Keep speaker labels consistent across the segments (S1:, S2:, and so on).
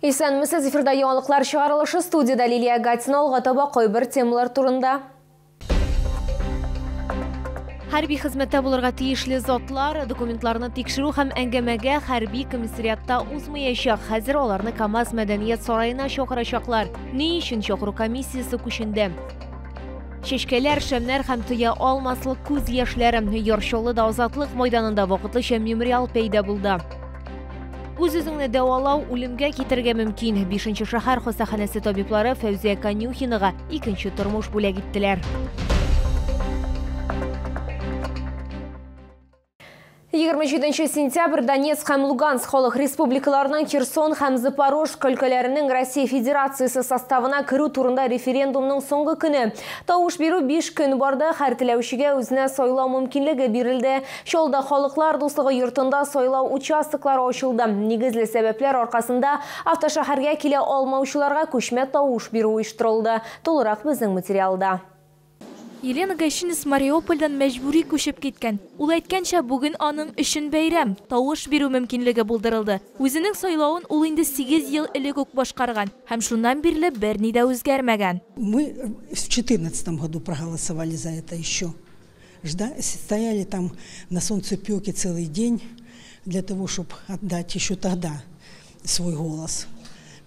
S1: Исәнмесез, эфирда яңалыклар чыгарылышы, студияда Лилия Гатина. Алга таба кайбер темалар турында. Хәрби хезмәттә булырга тиешле затлар документларны тикшерү һәм әңгәмәгә хәрби комиссариатта узмаячак. Хәзер аларны КАМАЗ мәдәният сараена чакырачаклар. Ни өчен чакыру комиссиясе күченде? Чәчкәләр, шәмнәр һәм тыя алмаслык күз яшьләре. Яр Чаллыда Азатлык майданында вакытлыча мемориал пәйда булды. Үз-үзеңне дәвалау үлемгә китерергә мөмкин. Бишенче шәһәр хастаханәсе табиблары Фәүзия Конюхинага икенче тормыш бүләк иттеләр. 27 сентябрь Донецк һәм Луганск халык республикаларының, Херсон һәм Запорожск өлкәләренең Россия Федерациясе составына керү турында референдумның соңгы көне. Тавыш бирү 5 көн барды, һәр теләүчегә үзенә сайлау мөмкинлеге бирелде. Чаллыда Халыклар дуслыгы йортында сайлау участоклары ачылды. Нигезле сәбәпләр аркасында автошәһәргә килә алмаучыларга күчмә тавыш бирү оештырылды. Тулырак безнең материалда.
S2: Елена Гащинец Мариупольдән мәҗбүри күчеп киткән. Ул әйткәнчә, бүген аның өчен бәйрәм, тавыш бирү мөмкинлеге булдырылды. Үзенең сайлавын ул инде 8 ел элек үк башкарган һәм шуннан бирле берни дә үзгәрмәгән.
S3: Мы в 2014 году проголосовали за это еще. Стояли там на солнцепеке целый день для того, чтобы отдать еще тогда свой голос.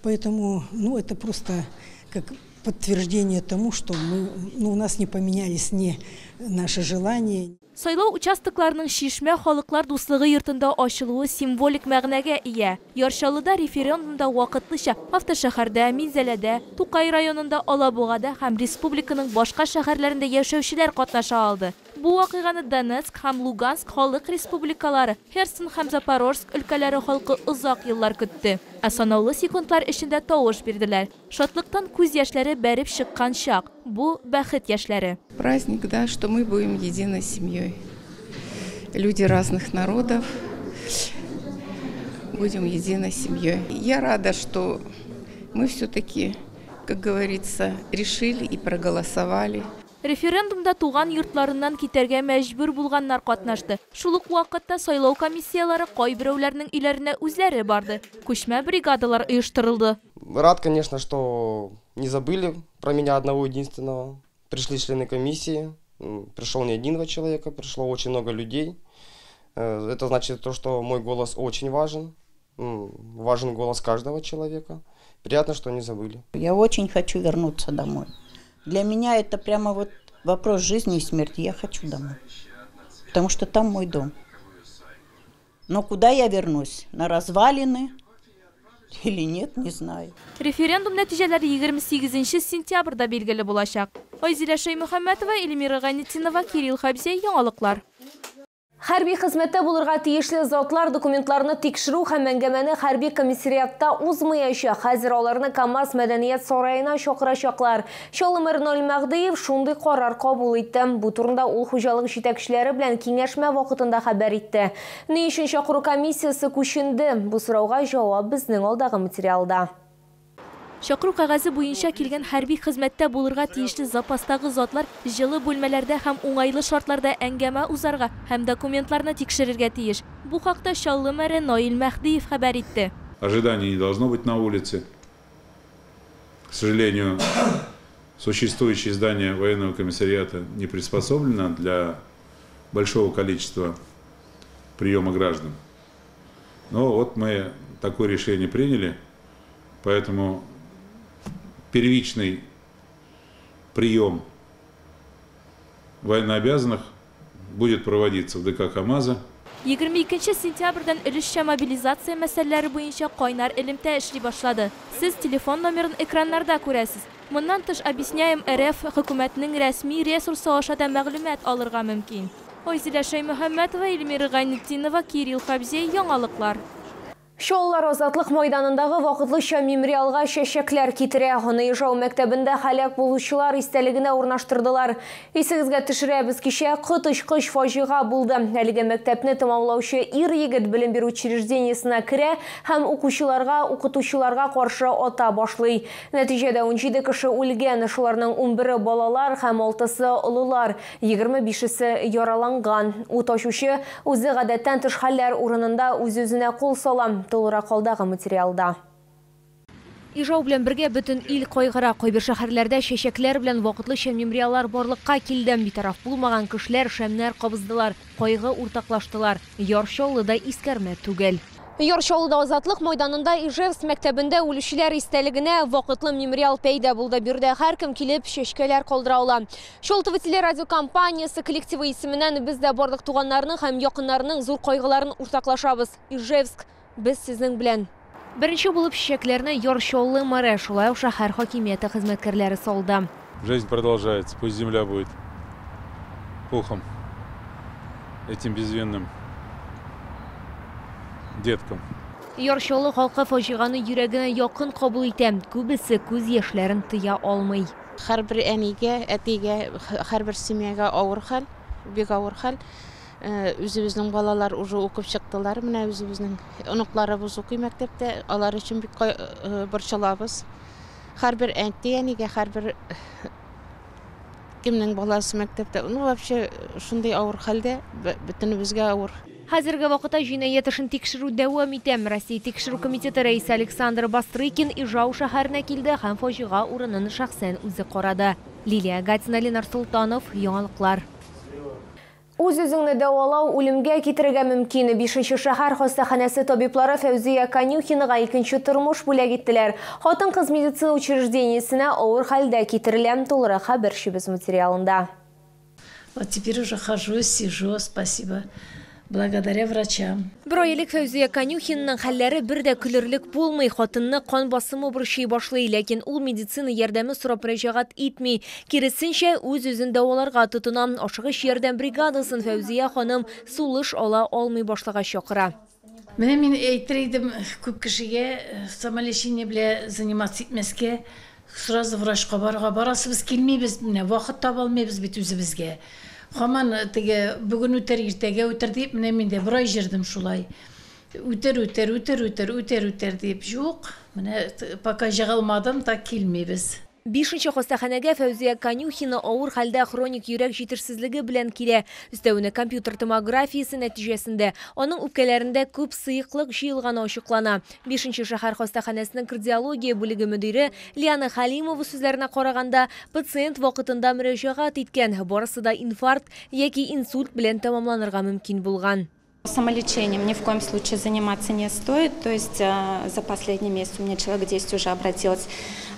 S3: Поэтому, ну, это просто как подтверждение тому, что мы, ну, у нас не поменялись ни наши желания.
S2: Сайлау участокларының Чишмә Халыклар дуслыгы йортында ачылуы символик мәгънәгә ия. Яр Чаллыда референдумда вакытлыча автошәһәрдә, Минзәләдә, Тукай районында, Алабугада һәм республиканың башка шәһәрләрендә яшәүчеләр катнаша алды. Бу вакыйганы Донецк һәм Луганск халык республикалары, Херсон һәм Запорожск өлкәләре халкы озак еллар көтте. Ә санаулы секундлар эчендә тавыш бирделәр. Шатлыктан күз яшьләре бәреп чыккан чак. Бу бәхет яшьләре.
S4: Праздник, да, что мы будем единой семьей. Люди разных народов будем единой семьей. Я рада, что мы все-таки, как говорится, решили и проголосовали.
S2: Референдумда туган йортларыннан китәргә мәҗбүр булганнар катнашты. Шул ук вакытта сайлау комиссияләре кайберәүләрнең өйләренә үзләре барды. Күчмә бригадалар оештырылды.
S5: Рад, конечно, что не забыли про меня одного единственного. Пришли члены комиссии, пришел не один-два человека, пришло очень много людей. Это значит то, что мой голос очень важен, важен голос каждого человека. Приятно, что не забыли.
S6: Я очень хочу вернуться домой. Для меня это прямо вот вопрос жизни и смерти. Я хочу домой, потому что там мой дом. Но куда я вернусь? На развалины или нет, не знаю.
S2: Референдум нәтиҗәләре 28 сентябрьдә билгеле булачак. Айзилә Шәймөхәммәтова, Эльмира Гайнетдинова, Кирилл Хабзей, яңалыклар.
S1: Хәрби хезмәттә булырга тиешле затлар документларны тикшерү һәм әңгәмәне хәрби комиссариатта узмаячак. Хәзер аларны КАМАЗ мәдәният сараена чакырачаклар. Чаллы мэры Наил Мәһдиев шундый карар кабул итте. Бу турында ул хуҗалык җитәкчеләре белән киңәшмә вакытында хәбәр итте. Ни өчен чакыру комиссиясе күченде? Бу сорауга җавап безнең алдагы материалда.
S2: Чакыру кәгазе буенча килгән хәрби хезмәттә булырга тиешле запастагы затлар җылы бүлмәләрдә һәм уңайлы шартларда әңгәмә узарга һәм документларны тикшерергә тиеш. Бу хакта Чаллы мэры Наил Мәһдиев хәбәр итте.
S7: Ожидание не должно быть на улице. К сожалению, существующее здание военного комиссариата не приспособлено для большого количества приема граждан. Но вот мы такое решение приняли, поэтому первичный прием военнообязанных будет проводиться в ДК КАМАЗа.
S2: 22 сентябрьдән өлешчә мобилизация мәсьәләләре буенча кайнар элемтә эшли башлады. Сез телефон номерын экраннарда күрәсез. Моннан тыш Объясняем РФ хөкүмәтнең рәсми ресурсы аша да мәгълүмат алырга мөмкин. Айзилә Шәймөхәммәтова, Эльмира Гайнетдинова, Кирилл Хабзей, яңалыклар.
S1: Чаллылар Азатлык майданындагы вакытлыча мемориалга чәчәкләр китерә. Аны Ижау мәктәбендә һәлак булучылар истәлегенә урнаштырдылар. Исегезгә төшерәбез, кичә коточкыч фаҗига булды. Әлеге мәктәпне тәмамлаучы ир-егет белем бирү учреждениесенә керә һәм укучыларга, укытучыларга каршы ата башлый. Нәтиҗәдә 17 кеше үлгән, шуларның 11-е балалар һәм 6-сы олылар, 25-се яраланган. Ут ачучы үзе гадәттән тыш хәлләр урынында үз-үзенә кул сала. Тулырак алдагы материалда. Ижау белән бергә бөтен ил кайгыра. Кайбер шәһәрләрдә чәчәкләр белән вакытлыча мемориаллар барлыкка килде. Битараф булмаган кешеләр шәмнәр кабыздылар, кайгы уртаклаштылар. Яр Чаллыда искәрмә түгел. Яр Чаллыда Азатлык майданында Ижевск мәктәбендә үлүчеләр истәлегенә вакытлы мемориал пәйда булды. Биредә һәркем килеп чәчкәләр калдыра ала. Чолтово телерадиокомпаниясе коллективы исеменнән без дә барлык туганнарның һәм якыннарының зур кайгыларын уртаклашабыз. Ижевск, без сезнең белән. Беренче булып чәчәкләрне Яр Чаллы мэры, шулай ук шәһәр хакимияте хезмәткәрләре салды.
S7: Жизнь продолжается, пусть земля будет пухом этим безвинным деткам.
S1: Яр Чаллы халкы фаҗиганы йөрәгенә якын кабул итә. Күбесе күз яшьләрен тыя алмый.
S8: Һәрбер әнигә, әтигә, һәрбер семьяга авыр хәл, бик авыр хәл. Үзебезнең балалар уже укып чыктылар, менә үзебезнең оныкларыбыз укый мәктәптә, алар өчен бик борчылабыз. Һәрбер әти, әнигә, һәрбер кемнең баласы мәктәптә, ну вообще шундый авыр хәлдә, бөтенебезгә авыр.
S1: Хәзерге вакытта җинаять эшен тикшерү дәвам итә. Россия тикшерү комитеты рәисе Александр Бастрыкин Ижау шәһәренә килде һәм фаҗига урынын шәхсән үзе карады. Лилия Гатина, Ленар Султанов, яңалыклар. Үз-үзеңне дәвалау үлемгә китерергә мөмкин. 5-нче шәһәр хастаханәсе табиблары Фәүзия Конюхинага икенче тормыш бүләк иттеләр. Хатын-кыз медицина учреждениесенә авыр хәлдә китерелә. Тулырак хәбәрчебез материалында.
S9: Вот теперь уже хожу, сижу, спасибо. Благодаря врачам.
S1: Бер ай элек Фәүзия Конюхинаның хәлләре бер дә көлерлек булмый. Хатынны кан басымы борчый башлый, ләкин ул медицина ярдәме сорап мөрәҗәгать итми. Киресенчә, үз-үзен дәваларга тотына. Ашыгыч ярдәм бригадасын Фәүзия ханым сулыш ала алмый башлагач чакыра.
S9: Менә мин әйтер идем күп кешегә самолечение белән заниматься итмәскә, сразу врачка барырга. Барасыбыз килмибез, менә вакыт таба алмыйбыз бит үзебезгә. Хаман теге бүген үтер, иртәгә үтер дип, менә мин дә бер ай җырдым шулай. Үтер, үтер, үтер, үтер, үтер, үтер дип, юк. Менә пока җыгылмадым, так килмибез.
S1: 5-нче хастаханәгә Фәүзия Конюхина авыр хәлдә хроник йөрәк җитешсезлеге белән килә. Өстәвенә компьютер томографиясе нәтиҗәсендә аның үпкәләрендә күп сыеклык җыелганы ачыклана. 5-нче шәһәр хастаханәсенең кардиология бүлеге мөдире Лиана Халимова сүзләренә караганда, пациент вакытында мөрәҗәгать иткән, барысы да инфаркт яки инсульт белән тәмамланырга мөмкин булган.
S10: Самолечением ни в коем случае заниматься не стоит. То есть за последний месяц у меня человек 10 уже обратилось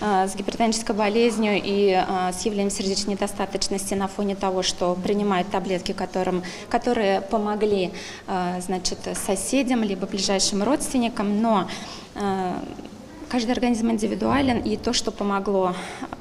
S10: с гипертонической болезнью и с явлением сердечной недостаточности на фоне того, что принимают таблетки, которые помогли, значит, соседям либо ближайшим родственникам. Но каждый организм индивидуален, и то, что помогло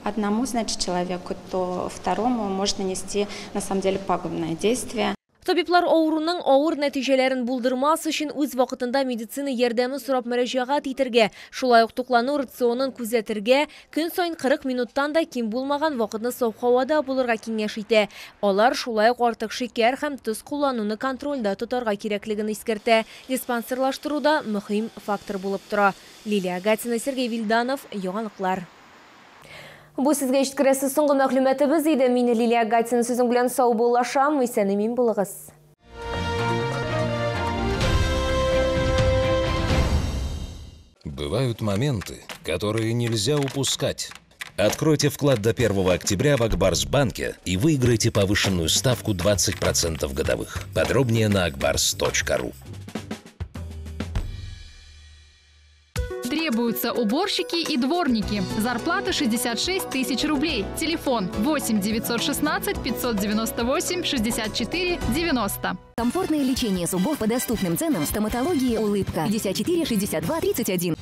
S10: одному, значит, человеку, то второму может нанести на самом деле пагубное действие.
S1: Табиблар авыруның авыр нәтиҗәләрен булдырмас өчен үз вакытында медицина ярдәме сорап мөрәҗәгать итәргә, шулай ук туклану рационын күзәтергә, көн саен 40 минуттан да ким булмаган вакытны саф һавада булырга киңәш итә. Алар шулай ук артык шикәр һәм тоз куллануны контрольдә тотарга кирәклеген искәртә. Диспансерлаштыру да мөһим фактор булып тора. Лилия Гатина, Сергей Вильданов, яңалыклар. Бу сезгә җиткерәсе соңгы мәгълүматыбыз иде. Мин Лилия Гатина сүзең белән саубуллашам. Исән-имин булыгыз.
S11: Бывают моменты, которые нельзя упускать. Откройте вклад до 1 октября в Акбарс-банке и выиграйте повышенную ставку 20% годовых. Подробнее на akbars.ru.
S12: Требуются уборщики и дворники. Зарплата 66 тысяч рублей. Телефон 8 916 598 64 90.
S13: Комфортное лечение зубов по доступным ценам в стоматологии «Улыбка». 54 62 31.